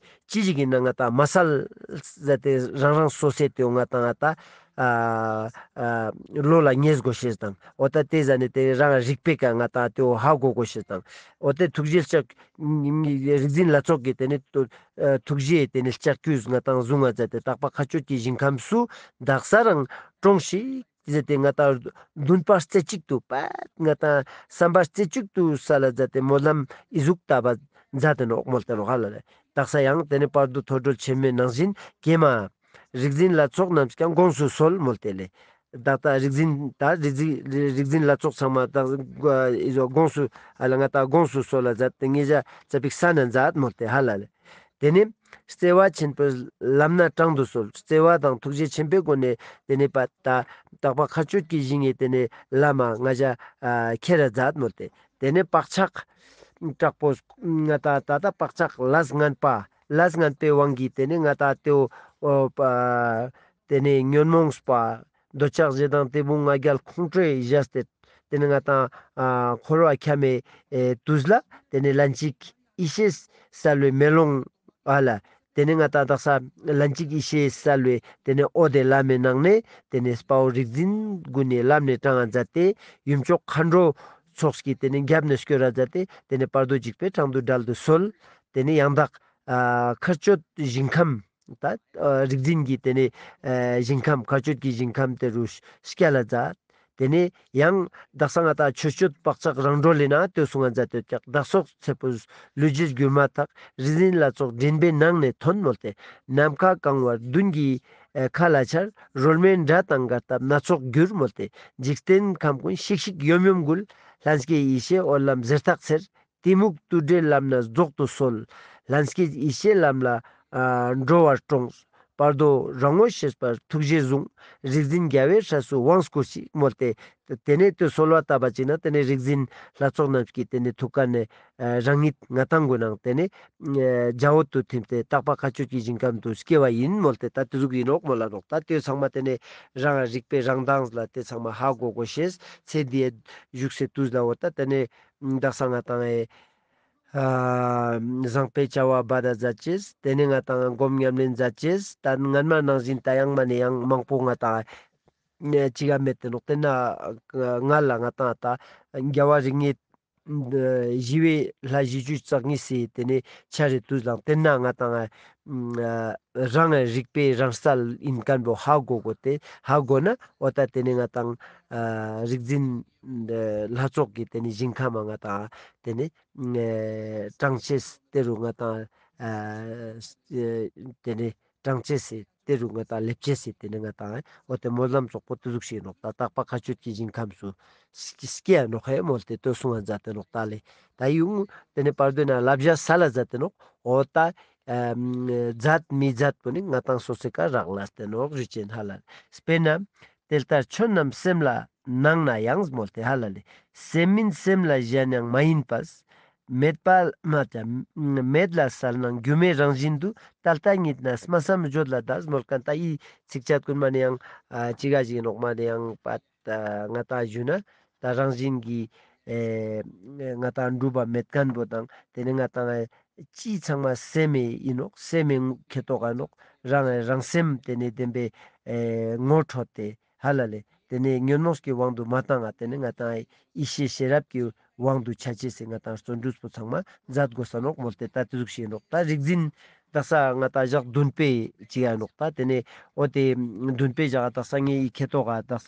ཅི་ཞིག་ཡིན་ན་ང་ཏང་མ་སལ་ཟ་ཏེ་རང་རང་སོ་སོའི་ཏེའོ་ང་ཏང་ང་ཏང་ཨ་ཨ་བློ་ལ་ངེས་དགོས་ཤེས་དང་འོ་ད་ཏེ་ཟ་ནེ་ཏེ་རང་རིག་པའི་ཀ་ང་ཏང་ཏེའོ་ཧ་གོ་དགོས་ཤེས་དང་འོ་ཏེ་ཐུགས་རྗེ་ལྕགས་རིག་འཛིན་ལྷ་ཚོགས་ཀྱི་ཏེ་ནེ་ཐུ་ཨ་ཐུགས་རྗེ་ཏེ་ནེ་ལྕགས་ཀྱུས་ང་ཏང་བཟུང་ང་མཛད་དེ་དག་པ་མཁའ་སྤྱོད་ཀྱི་ཞིང་ཁམས་སུ་དག་ས་རང་གྲོངས་ཤིག་ཟེར་ཏེ་ང་ཏང་འདུན་པ་རྩེ་གཅིག་ཏུ་པད་ང་ཏང་བསམ་པ་རྩེ་གཅིག་ཏུ་སལ་ལ་མཛད་དེ་སྨོན་ལམ་ཨི་ཟུག་བཏབ་པ་མཛད་དེ་ནོག་མོལ་ཏེ་ནོག་ཧ་ལ་ལེ། དག་ས་ཡང་ཏེ་ནེ་བར་དོ་ཐོས་གྲོལ་ཆེན་མོའི་ནང་བཞིན་ཀྱེ་མ་རིག་འཛིན་ལྷ་ཚོགས་རྣམས་ཀྱང་དགོངས་སུ་གསོལ་མོལ་ཏེ་ལེ། ད་ལྟ་རིག་འཛིན་ད་རིག་འཛིན་རིག་འཛིན་ལྷ་ཚོགས་ཚང་མ་ད་ཨི་ཟོ་དགོངས་སུ་ཨ་ལ་ང་ཏང་དགོངས་སུ་གསོལ་ལ་མཛད་དེ་ངེ་ཞ་ཙ་པིག་ས་ན་མཛད་མོལ་ཏེ་ཧ་ལ་ལེ། ཏེ་ནེ་བརྩེ་བ་ཆེན་པོས་ལམ་སྣ་དྲང་དུ་གསོལ། བརྩེ་བ་དང་ཐུགས་རྗེ་ཆེན་པོའི་སྒོ་ནས་ཏེ་ནེ་པ་ད་དག་པ་མཁའ་སྤྱོད་ཀྱི་ཞིང་ངི་ཏེ་ནེ་ལམ་མ་ང་ཞ་ཨ་ཁྱེར་ར་མཛད་མོལ་ཏེ། ཏེ་ནེ་བག་ཆགས་དྲག་པོ་ང་ཏང་ད་ད་བག་ཆགས་ལས་ངན་པ་ལས་ངན་པའི་དབང་གིས་ཏེ་ནེ་ང་ཏང་ཏེའོ་ཨོ་པ་ཏེ་ནེ་ཉོན་མོངས་པ་འདོད་ཆགས་ཞེ་སྡང་གཏི་མུག་ང་རྒྱལ་ཁོང་ཁྲོས་བཞག་སྟེ་ཏེ་ནེ་ང་ཏང་ཨ་འཁོར་བ་འཁྱམས་པའི་ཨེ་དུས་ལ་ཏེ་ནེ་ལན་གཅིག་ཡེ་ཤེས་གསལ་བའི་མེ་ལོང་ཨ་ལ། ཏེ་ནེ་ང་ཏང་དག་ས་ལན་གཅིག་ཡེ་ཤེས་གསལ་བའི་ཏེ་ནེ་འོད་དེ་ལམ་མི་ནང་ནེ་ཏེ་ནེ་དཔའ་བོ་རིག་འཛིན་གུན་ནི་ལམ་ནེ་དྲང་ང་མཛད་དེ་ཡུམ་མཆོག་མཁའ་འགྲོ་ཚོགས་ཀྱི་ཏེ་ནེ་རྒྱབ་ནེ་སྐྱོར་ར་མཛད་དེ་ཏེ་ནེ་བར་དོ་འཇིགས་པའི་འཕྲང་དུ་བསྒྲལ་དུ་གསོལ། ཏེ་ནེ་ཡང་དག་ཨ་མཁའ་སྤྱོད་ཞིང་ཁམས་ད་ཨ་རིག་འཛིན་གྱི་ཏེ་ནེ་ཨ་ཞིང་ཁམས་མཁའ་སྤྱོད་ཀྱི་ཞིང་ཁམས་དེ་རུ་སྐྱལ་ལ་མཛད། ཏེ་ནེ་ཡང་དག་ས་ང་ཏང་ཆོས་སྤྱོད་བག་ཆགས་རང་གྲོལ་ལས་ན་ལྟོས་སུ་ང་མཛད་དེ་ཀྱག་བདག་སོགས་ཚེ་འཕོས་ལུས་བརྗེས་གྱུར་མ་ཐག་རིག་འཛིན་ལྷ་ཚོགས་མགྲིན་པའི་ནང་ནས་ཐོན་མོལ་ཏེ་ནམ་མཁའ་གང་བར་མདུན་གྱི་ཨེ་མཁའ་ལ་འཆར། རོལ་མོའི་སྒྲ་དང་འགལ་སྟབས་སྣ་ཚོགས་འགྱུར་མོལ་ཏེ་འཇིག་རྟེན་ཁམས་ཀུན་ཤིག་ཤིག་ཡོམ་ཡོམ་འགུལ། ལྷན་སྐྱེས་ཡེ་ཤེས་འོད་ལམ་ཟེར་ཐག་འཚེར། གཏི་མུག་དུད་འགྲོའི་ལམ་སྣ་རྫོགས་སུ་སོལ། ལྷན་སྐྱེས་ཡེ་ཤེས་ལམ་ལ་ཨ་འགྲོ་བར་དྲོངས། བར་དོ་རང་ངོ་ཤེས་པར་ཐུགས་རྗེས་བཟུང་། རིག་འཛིན་རྒྱལ་བའི་སྲས་སུ་དབང་བསྐུར་ཅིག་མོལ་ཏེ། དེ་ནས་དེ་གསོལ་བ་བཏབ་པ་ཅིག་ན་དེ་ནས་རིག་འཛིན་ལྷ་ཚོགས་རྣམས་ཀྱིས་དེ་ནས་ཐུགས་ཀ་ནས་རང་ཉིད་ང་དང་གུན་ནང་དེ་ནས་ཨ་འཇའ་འོད་དུ་ཐིམ་སྟེ་དག་པ་མཁའ་སྤྱོད་ཀྱི་ཞིང་ཁམས་སུ་སྐྱེ་བ་ཡིན་མོལ་ཏེ། ད་དེ་ཟུག་ཡིན་ནོག་མོལ་ལ་ནོག། ད་དེ་ཚང་མ་དེ་ནས་རང་རིག་པའི་རང་མདངས་ལ་དེ་ཚང་མ་ཧ་གོ་གོ་ཤེས། ཚེ་འདིའི་བཞུགས་སའི་དུས་ལ་འོ་ད་དེ་ནས་དག་ས་ང་དང་ཨེ་ཨ་བཟང་པོའི་བྱ་བ་འབད་ད་མཛད་ཅེས། དེ་ནས་ང་དང་སྒོམ་ཉམས་ལེན་མཛད་ཅེས། ད་སྔན་མ་ནང་བཞིན་ད་ཡང་མ་ནས་ཡང་མང་པོ་ང་དང་ཨ་ཅི་ག་མེད་དེ་ནོག། དེ་ན་ང་ལ་ང་དང་ད་རྒྱལ་བ་རིགས་ལྔའི་ཞི་བའི་ལྷ་བཞི་བཅུ་རྩ་གཉིས་སི་དེ་ནས་ཆ་རེ་དུས་ལ་དེ་ན་ང་དང་ཨ་རང་རིག་པའི་རང་རྩལ་ཡིན་མཁན་པོ་ཧ་གོ་གོ་སྟེ་ཧ་གོ་ན་འོ་ད་དེ་ནས་ང་དང་ཨ་རིག་འཛིན་ལྷ་ཚོགས་ཀྱི་དེ་ནས་ཞིང་ཁམས་ང་དང་དེ་ནས་ཨེ་དྲངས་ཅེས་དེ་རུ་ང་དང་ཨ་དེ་ནས་དྲངས་ཅེས་སི་དེ་རུ་ང་དང་ལེབ་ཅེས་སི་དེ་ནས་ང་དང་འོ་དེ་སྨོན་ལམ་ཙོགས་པོ་དེ་ཟུག་ཤིག་ནོག། ད་དག་པ་མཁའ་སྤྱོད་ཀྱི་ཞིང་ཁམས་སུ་སྐྱེ་ཡ་ནོག་ཧེ་མོལ་ཏེ་ལྟོས་སོང་ང་མཛད་དེ་ནོག། ད་ལེ་ད་ཡུང་དེ་ནས་བར་དོ་ན་བསླབ་བྱ་ས་ལ་མཛད་དེ་ནོག། འོ་ད་ཨ་མཛད་མི་མཛད་པོ་ནི་ང་དང་སོ་སོའི་ཀ་རག་ལས་ཏེ་ནོག་ཞུ་ཅེས་ཧ་ལ་ལེ། དཔེར་ན། དེ་ལྟར་ཆོས་རྣམས་སེམས་ལ་སྣང་ན་ཡང་མོལ་ཏེ་ཧ་ལ་ལེ། སེམས་མིན་སེམས་ལ་གཞན་ཡང་མ་ཡིན་པས། མེད་པ་མ་ཅ་མེད་ལ་གསལ་སྣང་སྒྱུ་མའི་རང་བཞིན་དུ། ད་ལྟ་ཉིད་ན་སྨྲ་བསམ་བརྗོད་ལ་གདའ་མོལ་མཁན། ད་འི་ཚིགས་བཅད་ཀུན་མ་ནི་ཡང་ཨ་ཅི་ག་ཞིག་ནོག་མ་ནི་ཡང་པ་ད་ང་དང་ཞུ་ན་ད་རང་བཞིན་གྱིས་ཨེ་ང་དང་གྲུབ་པ་མེད་མཁན་པོ་དང་དེ་ནས་ང་དང་ཨེ་ཅི་ཚང་མ་སེམས་ཨིན་ནོག། སེམས་ཨིན་ཁེ་ཏོག་ག་ནོག། རང་རང་སེམས་དེ་ནས་བདེན་པའི་ཨེ་ངོ་འཕྲོད་དེ་ཧ་ལ་ལེ། དེ་ནས་ཉོན་མོངས་ཀྱི་དབང་དུ་མ་བཏང་ང་། དེ་ནས་ང་དང་ཡེ་ཤེས་ཤེས་རབ་ཀྱི་དབང་དུ་ཆ་ཅེས་སི་ང་དང་བརྩོན་འགྲུས་པོ་ཚང་མ་མཛད་དགོས་ས་ནོག་མོལ་ཏེ། ད་དེ་ཟུག་ཤིག་ནོག། ད་རིག་འཛིན་དག་ས་ང་དང་ཞག་བདུན་པའི་ཅིག་ཡ་ནོག། ད་དེ་ནས་འོ་དེ་བདུན་པའི་ཞག་དག་ས་ངའི་ཁེ་ཏོག་ག་དག་ས་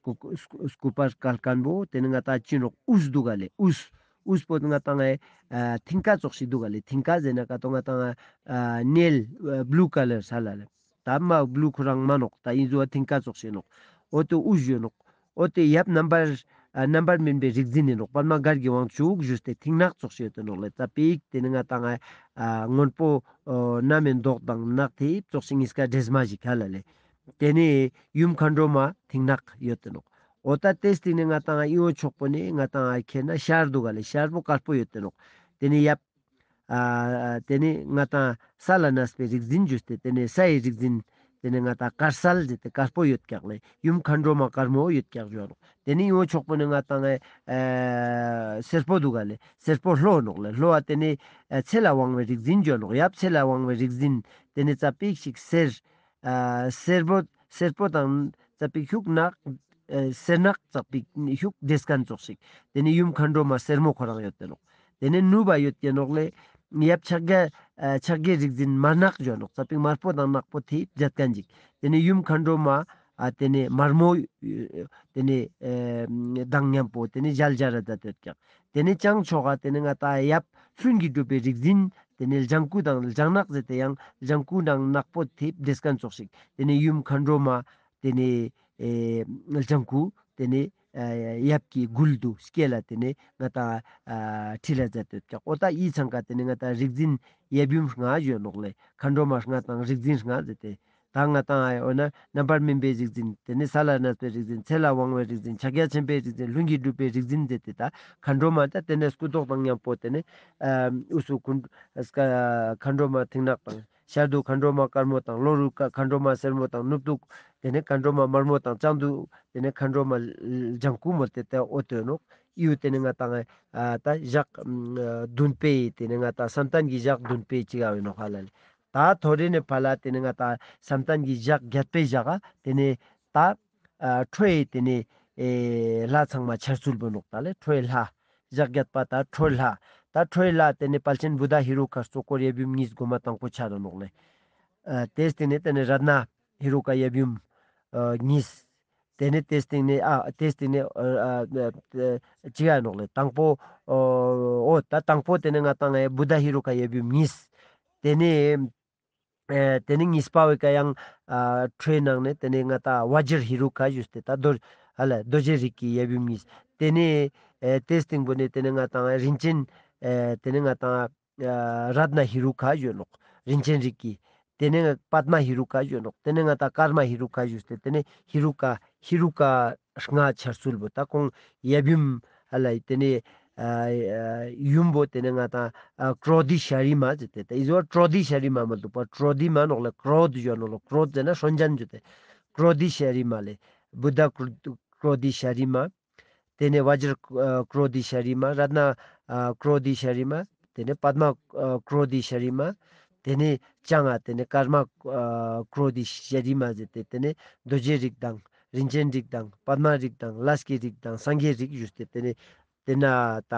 སྐུ་སྐུ་སྐུ་པར་བཀལ་མཁན་པོ་དེ་ནས་ང་དང་ཅི་ནོག། དབུས་འདུག་ག་ལེ། དབུས། དབུས་པོ་ང་དང་ངའི་ཨ་མཐིང་ཀ་ཙོགས་ཤིག་འདུག་ག་ལེ། མཐིང་ཀ་ཟེར་ན་ཀ་ཏོ་ང་དང་ཨ་ནེལ་ཨ་བླུ་ཀ་ལར་ཧ་ལ་ལེ། ད་མ་བླུ་ཁོ་རང་མ་ནོག། ད་ཨིན་ཟུ་བ་མཐིང་ཀ་ཙོགས་ཤིག་ནོག། འོ་དེ་དབུས་ཡོད་ནོག། འོ་དེ་ཡབ་རྣམ་པར་ཨ་རྣམ་པར་སྨིན་པའི་རིག་འཛིན་ཨིན་ནོག། པདྨ་གར་གྱི་དབང་ཕྱུག་ཞུས་ཏེ་མཐིང་ནག་ཙོགས་ཤིག་ཡོད་དེ་ནོག་ལེ། ཙ་པིག་དེ་ནས་ང་དང་ངའི་ཨ་སྔོན་པོ་ཨོ་ནམ་ཡིན་མདོག་དང་ནག་ཐིབ་ཙོགས་ཤིག་གཉིས་ཀ་འདྲེས་མ་ཞིག་ཧ་ལ་ལེ། དེ་ནས་ཡུམ་མཁའ་འགྲོ་མ་མཐིང་ནག་ཡོད་དེ་ནོག། འོ་ད་དེ་སྟིང་ནས་ང་དང་ཨི་བོ་ཕྱོགས་པོ་ནས་ང་དང་ཨ་ཁེ་ན་ཤར་འདུག་ག་ལེ། ཤར་པོ་དཀར་པོ་ཡོད་དེ་ནོག། དེ་ནས་ཡབ་ཨ་དེ་ནས་ང་དང་ས་ལ་གནས་པའི་རིག་འཛིན་ཞུས་ཏེ་དེ་ནས་སའི་རིག་འཛིན་དེ་ནས་ང་དང་དཀར་གསལ་ཟེར་ཏེ་དཀར་པོ་ཡོད་ཀྱག་ལེ། ཡུམ་མཁའ་འགྲོ་མ་དཀར་མོ་ཡོད་ཀྱག་ཞུ་ནོག། དེ་ནས་ཨི་བོ་ཕྱོགས་པོ་ནས་ང་དང་ཨ་སེར་པོ་འདུག་ག་ལེ། སེར་པོ་ལྷོ་ནོག་ལེ། ལྷོ་བ་དེ་ནས་ཨ་ཚེ་ལ་དབང་བའི་རིག་འཛིན་ཞུ་ནོག། ཡབ་ཚེ་ལ་དབང་བའི་རིག་འཛིན་དེ་ནས་ཙ་པིག་ཞིག་སེར་ཨ་སེར་པོ་སེར་པོ་དང་ཙ་པིག་ཤུགས་ནག། ཨ་སེར་ནག་ཙ་པིག་ཤུགས་འདྲེས་མཁན་ཙོགས་ཤིག། དེ་ནས་ཡུམ་མཁའ་འགྲོ་མ་སེར་མོ་ཁོ་རང་ཡོད་དེ་ནོག། དེ་ནས་ནུབ་པ་ཡོད་དེ་ནོག་ལེ། ཡབ་ཕྱག་རྒྱ་ཨ་ཕྱག་རྒྱའི་རིག་འཛིན་དམར་ནག་ཞུ་ནོག། ཙ་པིག་དམར་པོ་དང་ནག་པོ་ཐིབ་མཛད་མཁན་ཅིག། དེ་ནས་ཡུམ་མཁའ་འགྲོ་མ་ཨ་དེ་ནས་དམར་མོ་དེ་ནས་ཨ་མདངས་མཉམ་པོ་དེ་ནས་ཞལ་སྦྱར་ར་མཛད་དེ་ཡོད་ཀྱག། དེ་ནས་བྱང་ཕྱོགས་ཀ་དེ་ནས་ང་དང་ཡབ་ལྷུན་གྱིས་གྲུབ་པའི་རིག་འཛིན་དེ་ནས་ལྗང་ཁུ་དང་ལྗང་ནག་ཟེར་ཏེ་ཡང་ལྗང་ཁུ་དང་ནག་པོ་ཐིབ་འདྲེས་མཁན་ཙོགས་ཤིག། དེ་ནས་ཡུམ་མཁའ་འགྲོ་མ་དེ་ནས་ཨེ་ལྗང་ཁུ་དེ་ནས་ཨེ་ཡབ་ཀྱི་མགུལ་དུ་སྐེ་ལ་དེ་ནས་ང་དང་ཨ་ཁྲིད་ལ་མཛད་དེ་ཡོད་ཀྱག། འོ་ད་འི་ཚང་ཀ་དེ་ནས་ང་དང་རིག་འཛིན་ཡབ་ཡུམ་ལྔ་ཞུ་ནོག་ལེ། མཁའ་འགྲོ་མ་ལྔ་དང་རིག་འཛིན་ལྔ་ཟེར་ཏེ། ད་ང་དང་ཨ་འོ་ན་རྣམ་པར་སྨིན་པའི་རིག་འཛིན། དེ་ནས་ས་ལ་གནས་པའི་རིག་འཛིན། ཚེ་ལ་དབང་བའི་རིག་འཛིན། ཕྱག་རྒྱ་ཆེན་པོའི་རིག་འཛིན། ལྷུན་གྱིས་གྲུབ་པའི་རིག་འཛིན་ཟེར་ཏེ། ད་མཁའ་འགྲོ་མ་ད་དེ་ནས་སྐུ་མདོག་དང་མཉམ་པོ་དེ་ནས་ཨ་དབུས་སུ་མཁའ་མཁའ་འགྲོ་མ་མཐིང་ནག་དང་། ཤར་དུ་མཁའ་འགྲོ་མ་དཀར་མོ་དང་། ལྷོ་རུ་མཁའ་མཁའ་འགྲོ་མ་སེར་མོ་དང་། ནུབ་ཏུ་དེ་ནས་མཁའ་འགྲོ་མ་དམར་མོ་དང་། བྱང་དུ་དེ་ནས་མཁའ་འགྲོ་མ་ལྗང་ཁུ་མོལ་ཏེ་ད་འོ་དོ་ནོག། ཨི་བོ་དེ་ནས་ང་དང་ཨ་ད་ཞག་བདུན་པའི་དེ་ནས་ང་དང་བསམ་གཏན་གྱི་ཞག་བདུན་པའི་ཅིག་ཨ་བོ་ནོག་ཧ་ལ་ལེ། ད་ཐོ་རེ་ནས་ཕར་ལ་དེ་ནས་ང་དང་བསམ་གཏན་གྱི་ཞག་བརྒྱད་པའི་ཞག་ག་དེ་ནས་ད་ཨ་ཁྲོ་བོའི་དེ་ནས་ཨེ་ལྷ་ཚང་མ་འཆར་ཚུལ་བོ་ནོག་ད་ལེ། ཁྲོ་བོའི་ལྷ། ཞག་བརྒྱད་པ་ད་ཁྲོ་བོའི་ལྷ། ད་ཁྲོ་བོའི་ལྷ་དེ་ནས་དཔལ་ཆེན་བུདྡྷ་ཧེ་རུ་ཀ་གཙོ་འཁོར་ཡབ་ཡུམ་གཉིས་གོ་མ་དང་པོ་འཆར་ར་ནོག་ལེ། ཨ་དེ་སྟིང་ནས་དེ་ནས་རཏྣ་ཧེ་རུ་ཀ་ཡབ་ཡུམ་ཨ་གཉིས། དེ་ནས་དེ་སྟིང་ནས་ཨ་དེ་སྟིང་ནས་ཨ་ཨ་ཨ་ཅི་ཡ་ནོག་ལེ། དང་པོ་ཨོ་ད་དང་པོ་དེ་ནས་ང་དང་ཨེ་བུདྡྷ་ཧེ་རུ་ཀ་ཡབ་ཡུམ་གཉིས། དེ་ནས་ཨེ་དེ་ནས་གཉིས་པ་བོའི་ཀ་ཡང་ཨ་ཁྲོ་བོའི་ནང་ནས་དེ་ནས་ང་དང་བཛྲ་ཧེ་རུ་ཀ་ཞུས་ཏེ་ད་རྡོ་ཧ་ལ་རྡོ་རྗེ་རིགས་ཀྱི་ཡབ་ཡུམ་གཉིས། དེ་ནས་ཨེ་དེ་སྟིང་པོ་ནས་དེ་ནས་ང་དང་ཨེ་རིན་ཆེན་ཨེ་དེ་ནས་ང་དང་ཨ་རཏྣ་ཧེ་རུ་ཀ་ཞུ་ནོག། རིན་ཆེན་རིགས་ཀྱི། ཏེ་ནེ་ང་པདྨ་ཧེ་རུ་ཀ་ཞུ་ནོག། ཏེ་ནེ་ང་ཏང་ཀརྨ་ཧེ་རུ་ཀ་ཞུས་ཏེ་ཏེ་ནེ་ཧེ་རུ་ཀ་ཧེ་རུ་ཀ་ལྔ་འཆར་ཚུལ་བོ་ད་ཁོང་ཡབ་ཡུམ་ཨ་ལ་ཏེ་ནེ་ཨ་ཨ་ཡུམ་བོ་ཏེ་ནེ་ང་ཏང་ཨ་ཀྲོ་དྷི་ཤྭ་རི་མ་ཟེར་ཏེ་ད་ཨི་ཟོ་ཀྲོ་དྷི་ཤྭ་རི་མ་མ་དུག་པ་ཀྲོ་དྷི་མ་ནོག་ལེ། ཀྲོ་དྷ་ཞུ་ནོག་ལེ། ཀྲོ་དྷ་ཟེར་ན་སྲོན་ཅན་ཞུ་སྟེ་ཀྲོ་དྷི་ཤྭ་རི་མ་ལེ། བུདྡྷ་ཀྲོ་དྷི་ཤྭ་རི་མ། ཏེ་ནེ་བཛྲ་ཀྲོ་དྷི་ཤྭ་རི་མ། རཏྣ་ཀྲོ་དྷི་ཤྭ་རི་མ། ཏེ་ནེ་པདྨ་ཀྲོ་དྷི་ཤྭ་རི་མ། ཏེ་ནེ་ལྕང་ང་ཏེ་ནེ་ཀརྨ་ཀྲོ་དྷི་ཤྭ་རི་མ་ཟེར་ཏེ་ཏེ་ནེ་རྡོ་རྗེ་རིགས་དང་རིན་ཆེན་རིགས་དང་པདྨ་རིགས་དང་ལས་ཀྱི་རིགས་དང་སངས་རྒྱས་རིགས་ཞུས་ཏེ་ཏེ་ནེ་ཏེ་ན་ད་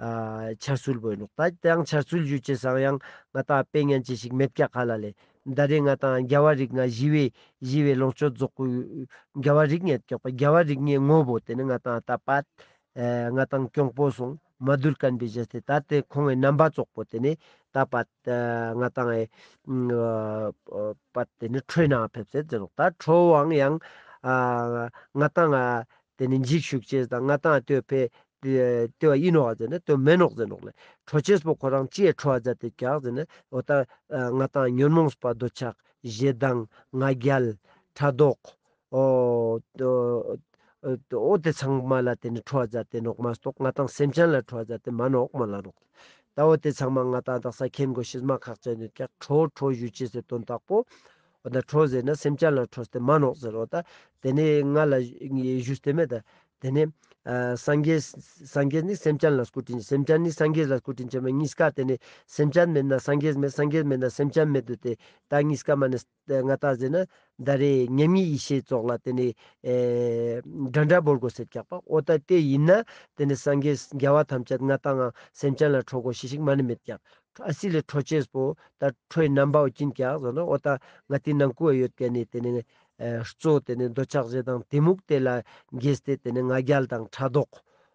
ཨ་འཆར་ཚུལ་བོ་ཨིན་ནོག། ད་ཡང་འཆར་ཚུལ་ཞུ་ཅེས་སང་ཡང་ང་ཏང་དཔེ་ཉན་ཅེས་ཤིག་མེད་ཀྱག་ཧ་ལ་ལེ། ད་རེས་ང་ཏང་རྒྱལ་བ་རིགས་ལྔ་ཞི་བའི་ཞི་བའི་ལོངས་སྤྱོད་རྫོགས་སྐུ་རྒྱལ་བ་རིགས་ལྔ་ཡོད་ཀྱག་པ། རྒྱལ་བ་རིགས་ལྔའི་ངོ་བོ་ཏེ་ནེ་ང་ཏང་ད་པད་ཨ་ང་ཏང་གྱོང་པོ་སོང་མ་དུལ་ཁན་བེ་ཞེས་ཏེ་ད་ཏེ་ཁོང་ངི་རྣམ་པ་ཙོགས་པོ་ཏེ་ནེ་ད་པད་ཨ་ང་ཏང་ཨ་པད་ཏེ་ནེ་ཁྲོའི་ནང་ཕེབས་སེ་ཟེར་ནོག། ད་ཁྲོ་བོའང་ཡང་ཨ་ང་ཏང་ཨ་ཏེ་ནེ་འཇིགས་ཞུགས་ཅེས་དང་ང་ཏང་ཏེ་བོ་ཕེ་ཏེ་བོ་ཨིན་ནོག་ཟེར་ན་ཏེ་བོ་མེན་ནོག་ཟེར་ནོག་ལེ། ཁྲོ་ཅེས་པོ་ཁོ་རང་ཅི་ཡ་ཁྲོ་བ་མཛད་དེ་ཀྱག་ཟེར་ན་འོ་ད་ཨ་ང་ཏང་ཉོན་མོངས་པ་འདོད་ཆགས་ཞེ་སྡང་ང་རྒྱལ་ཕྲག་དོག་འོ་འོ་འོ་ཏེ་ཚང་མ་ལ་ཏེ་ནེ་ཁྲོ་བ་མཛད་དེ་ནོག་མ་གཏོགས་ང་ཏང་སེམས་ཅན་ལ་ཁྲོ་བ་མཛད་དེ་མ་ནོག་མ་ལ་ནོག། ད་འོ་ཏེ་ཚང་མ་ང་ཏང་དག་ས་མཁྱེན་དགོས་ཤེས་མ་ཁག་ཅན་ཡོད་ཀྱག། ཁྲོ་ཁྲོ་ཞུ་ཅེས་སི་དོན་དག་པོ་འོ་ད་ཁྲོ་ཟེར་ན་སེམས་ཅན་ལ་ཁྲོ་སྟེ་མ་ནོག་ཟེར་རོ། ད་ཏེ་ནེ་ང་ལ་ཞུས་ཏེ་མེད་ད། ཏེ་ནེ་ཨ་སངས་རྒྱས་སངས་རྒྱས་ནི་སེམས་ཅན་ལ་སྐུ་དྲིན་ཅན། སེམས་ཅན་ནི་སངས་རྒྱས་ལ་སྐུ་དྲིན་ཅན་མ། གཉིས་ཀ་ཏེ་ནེ་སེམས་ཅན་མེད་ན་སངས་རྒྱས་མེད། སངས་རྒྱས་མེད་ན་སེམས་ཅན་མེད་དུ་ཏེ་ད་གཉིས་ཀ་མ་ནེ་ང་ཏང་ཟེར་ན་ད་རེས་མཉམ་ཉིད་ཡེ་ཤེས་ཙོགས་ལ་ཏེ་ནེ་ཨེ་འདྲ་འདྲ་བོར་དགོས་ཟེར་ཀྱག་པ། འོ་ད་ཏེ་ཨིན་ན་ཏེ་ནེ་སངས་རྒྱས་རྒྱལ་བ་ཐམས་ཅད་ང་ཏང་ང་སེམས་ཅན་ལ་ཁྲོ་དགོས་ཤེས་ཤིག་མ་ནེ་མེད་ཀྱག། ཨ་སི་ལེ་ཁྲོ་ཅེས་པོ་ད་ཁྲོའི་རྣམ་པའོ་ཅི་ཨིན་ཀྱག་ཟེར་ན་འོ་ད་ང་ཏི་ནང་ཁུ་ཡོད་ཀྱག་ནི་ཏེ་ནེ་ཨེ་གཙོ་ཏེ་ནེ་འདོད་ཆགས་ཞེ་སྡང་གཏི་མུག་ཏེ་ལ་འགེས་ཏེ་ཏེ་ནེ་ང་རྒྱལ་དང་ཕྲག་དོག་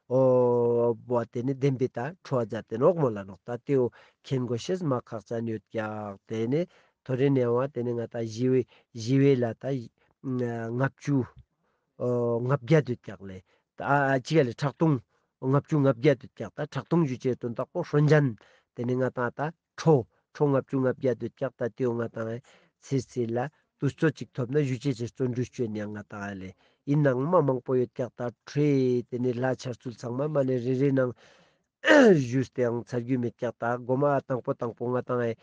འོ་བོ་ཏེ་ནེ་ལྡན་པའི་ད་ཁྲོ་བ་མཛད་དེ་ནོག་མོལ་ལ་ནོག། ད་ཏེའོ་མཁྱེན་དགོས་ཤེས་མ་ཁག་ཅན་ཡོད་ཀྱག། ཏེ་ནེ་ཐོ་རེ་ནེ་བ་ཏེ་ནེ་ང་ཏང་ཞི་བའི་ཞི་བའི་ལ་ད་ལྔ་བཅུ་ཨོ་ལྔ་བརྒྱ་དུད་ཀྱག་ལེ། ད་ཨ་ཅི་ག་ལེ་ཁྲག་འཐུང་ལྔ་བཅུ་ལྔ་བརྒྱ་དུད་ཀྱག། ད་ཁྲག་འཐུང་ཞུ་ཅེས་དོན་དག་པོ་སྲོན་ཅན། ཏེ་ནེ་ང་ཏང་ད་ཁྲོ་ཁྲོ་ལྔ་བཅུ་ལྔ་བརྒྱ་དུད་ཀྱག། ད་ཏེའོ་ང་ཏང་ཨེ་ཚིར་ཚིར་ལ་དུས་ཚོད་ཅིག་ཐོབ་ན་ཞུ་ཅེས་ཅིག་བརྩོན་འགྲུས་ཅོ་ཨིན་ཡང་ང་ཏང་ཨེ་ལེ་ཨིན་ནང་མ་མང་པོ་ཡོད་ཀྱག། ད་ཁྲོའི་ཏེ་ནེ་ལྷ་འཆར་ཚུལ་ཚང་མ་མ་ནེ་རེ་རེ་ནང་ཞུས་ཏེ་ཡང་ཚར་རྒྱུ་མེད་ཀྱག། ད་གོ་མ་དང་པོ་དང་པོ་ང་ཏང་ཨེ་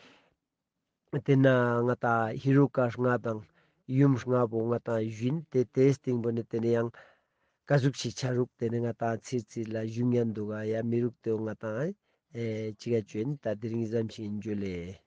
ཏེ་ན་ང་ཏང་ཧེ་རུ་ཀ་ལྔ་དང་ཡུམ་ལྔ་བོ་ང་ཏང་ཞུ་ཨིན། ཏེ་ཏེའི་སྟིང་པོ་ནེ་ཏེ་ནེ་ཡང་ཀ་ཟུག་ཞིག་ཆ་རུག་ཏེ་ནེ་ང་ཏང་ཚིར་ཚིར་ལ་ཞུ་ཉན་དུག་ག་ཡ་མི་རུག་ཏེའོ་ང་ཏང་ཨེ་ཅི་ག་ཅོ་ཨིན། ད་དེ་རིང་ཙམ་ཞིག་ཨིན་ཇུ་ལེ།